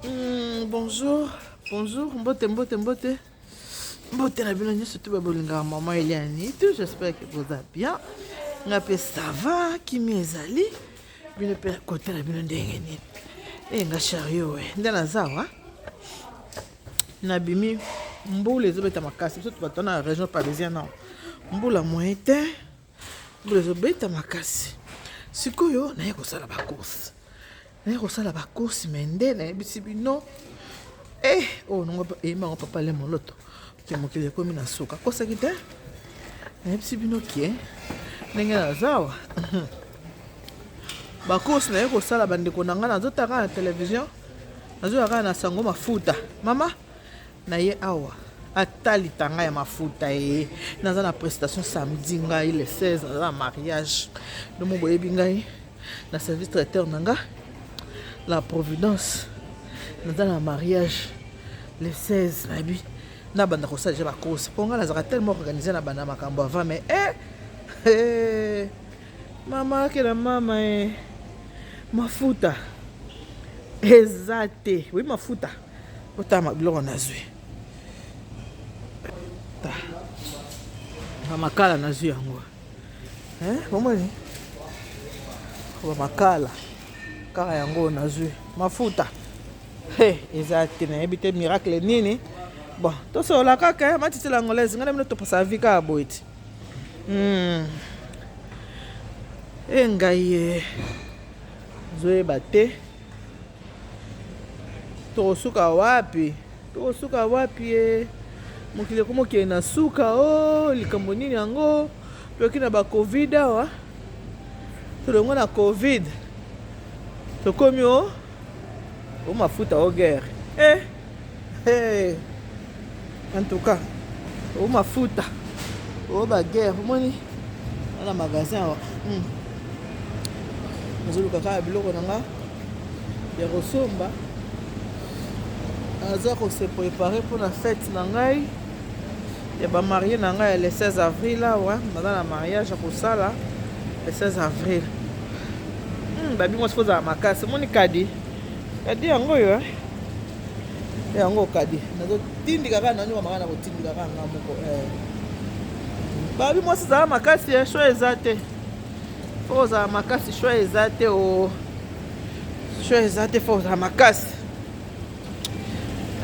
Bonjour, bonjour, mbote, mbote, mbote. Mbote na bino nyonso to babolingaka maman Eliane tout, j'espère que boza bien. Nga pe ça va, kimi ezali. Bino pe kote na bino ndenge nini? Eh nga chariot we, nde naza wa. Nabimi mbula ezobeta makasi, biso bato na région parisienne awa. Mbula moyen te. Mbula ezobeta makasi. Sikoyo naye kosala ba course. Naye kosala ba course me nde nayebisi bino eh oyo oh, nongo eyemba yango papa le moloto ke mokili ekomi na suka akosaki te nayebisi bino ke ndenge naza awa bacourse naye kosala bandeko na ngai nazotaka na televizio nazoya kaka na sango mafuta mama Na ye awa ata litanga ya mafuta ee naza na prestation samedi ngai le 16 naza na mariage domo boyebi ngai na service traiteur na nga la providence naza na mariage le 16 nayebi nabanda kosala deja bacourse mpo ngai nazalaka tellement organise na banda makambo avant mais eh, eh, mama akela mama eh. Mafuta eza te oui mafuta otama biloko nazwi ta bamakala nazwi yango bomoni bamakala kaka yango nazwi mafuta he eza te nayebi te miracle nini bon tosolola kaka matitela angolaise ngai na bino topasa vi kaka boye ti E ngai ye zoyeba te tokosuka wapi tokosuka wapi ye mokili ekomi okende na suka o oh, likambo nini yango toyoki na bacovid awa tolongo na covid tokomi o oh, o mafuta o guerre eh, eh. En tout cas o mafuta o ba guerre omoni na magasin awa nazoluka kaka biloko na nga ya kosomba aza kose prépare mpona fete na ngai ya bamarie na ngai ya le 16 avril awa naza na mariage ya kosala le 16 avril babi mwasi fozala makasi omoni kadi kadi yango oyo eh? Yango kadi nazotindika kaka nanyokama kaka na kotindika kaka nga moko eh. Babi mwasi zala makasi eh, choix eza te fo ozala makasi choix eza te o oh. Choix eza te fo ozala makasi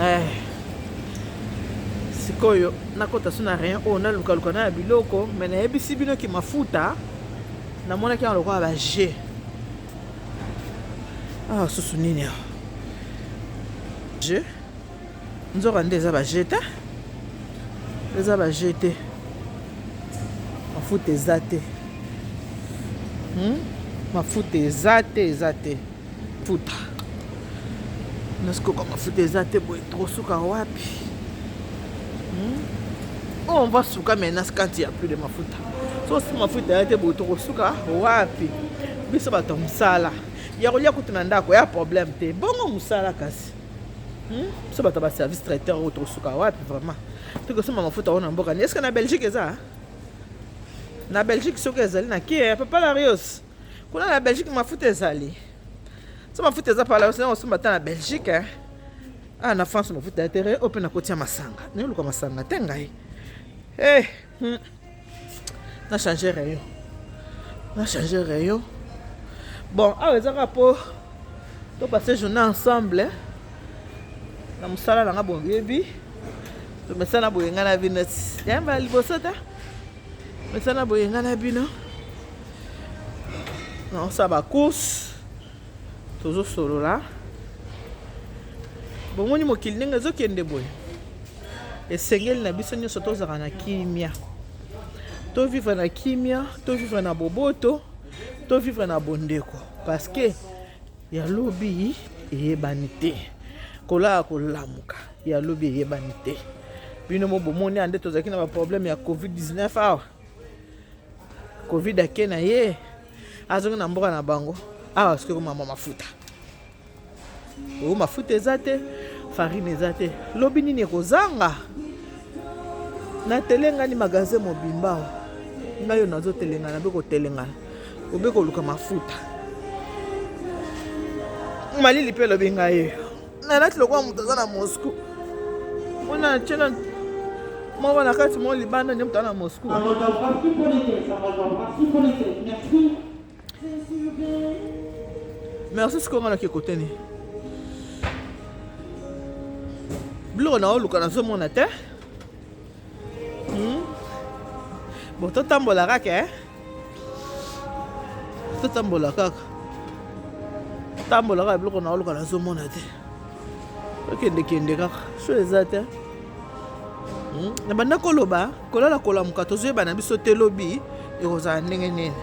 eh. Sikoyo nakota so na rayon oyo nalukaluka na ya biloko me nayebisi bino ki mafuta namonaki yango lokola ba jeu awa susu nini awa jeu nzoka nde eza ba jeu te eza ba jeu te mafuta eza te Mafuta eza te eza te futa nasikoka mafuta eza te boye tokosuka wapi Oh, on va suka maintenant quand il n'y a plus de mafuta. So si mafuta ya te boye tokosuka wapi? Biso bato ya mosala ya kolia kutu na ndako ya problème te bongo mosala kasi biso bato ya baservice traiteur oyo tokosuka wapi vraiment tokosomba mafuta oyo na mboka ni est-ce que na Belgique eza na Belgique soki ezali na kie papa Larios kuna na Belgique mafuta ezali so mafuta eza pala osina kosomba ata na Belgique eh? Ah, na France mafuta ya tere oyo mpe nakotia masanga nayoluka masanga te ngai eh, Na change rayon na change rayon bon awa eza kaka mpo topasse journée ensemble na mosala na nga boyebi tomesana boye ngai na bino ti yamba liboso te mesana boye ngai na bino naosala bacourse tozosolola bomoni mokili ndenge ezokende boye esengeli na biso nyonso tozala na kimia tovivre na kimia tovivre na boboto tovivre na bondeko parce que ya lobi eyebani te kolala kolamuka ya lobi eyebani te bino mo bomoni ande tozalaki na baproblème ya covid-19 awa covid ake na ye azongi na mboka na bango awa soki komama mafuta oyo mafuta eza te farine eza te lobi nini ekozanga natelengani magasin mobimba ngai oyo nazotelengana mpe kotelengana obe koluka mafuta malili mpe elobi ngai oyo. Nalati lokola moto aza na Moscou. Mona natie na moko na kati moko libanda nde moto aza na Moscou. Merci sikoyo nga nake kote nini? Biloko na oluka nazomona te. Bon, totambola kaka eh? Totambola kaka, tambola kaka. Biloko na oluka nazomona te. Tokendekende kaka, so eza te. Na banda koloba, kolala kolamuka, tozoyeba na biso te lobi ekozala ndenge nini.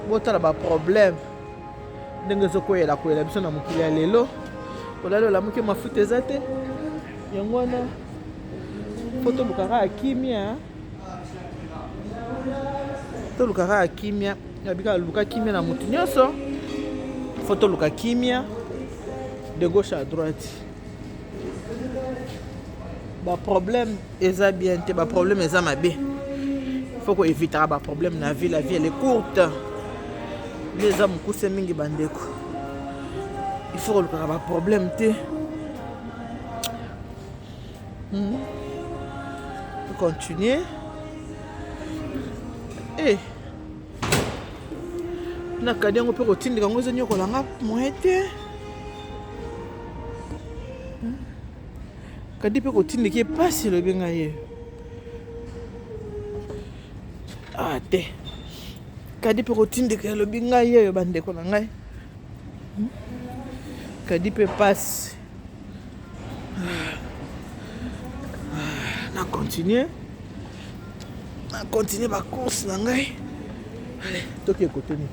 Botala baproblème ndenge ezokweyela kweyela biso na mokili ya lelo. Kolala olamuki, mafuta eza te. Yango wana fo tolukaka ya kimia, tolukaka ya kimia. Yabika luka kimia na motu nyonso. Fo toluka kimia de gauche à droite. Baproblème eza bien te, baproblème eza mabe. Fo koevitaka baproblème na vie. La vie, elle est courte, vie eza mokuse mingi, bandeko. Il faut kolukaka baproblème te. Continuer. Eh, na caddie yango mpe kotindika yango ezonyokola nga moye te. Caddie mpe kotindika epasi, elobi ngai ye. Ah te, caddie mpe kotindika, elobi ngai ye oyo, bandeko na ngai. Caddie mpe pasi. Na continue, na continue bacourse na ngai. Ale, toki ekote nini?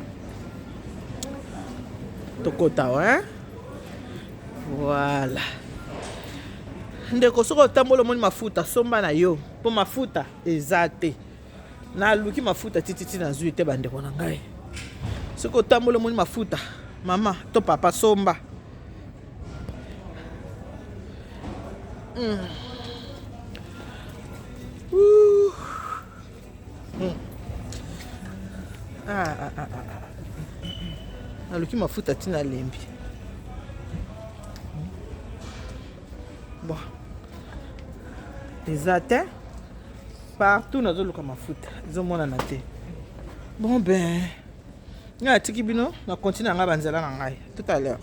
Tokota wa. Voilà, ndeko, soki otambola omoni mafuta, somba na yo, mpo mafuta eza te. Naluki mafuta tititi, nazwi te, bandeko na ngai. Soki otambola omoni mafuta, mama to papa, somba. Ah, ah, ah, ah. Naluki mafuta ntina lembi. Bon, eza te partout. Nazoluka mafuta, ezomonana te. Bon ben, ngai natiki bino na continue na ngai banzela na ngai. Tout à l'heure.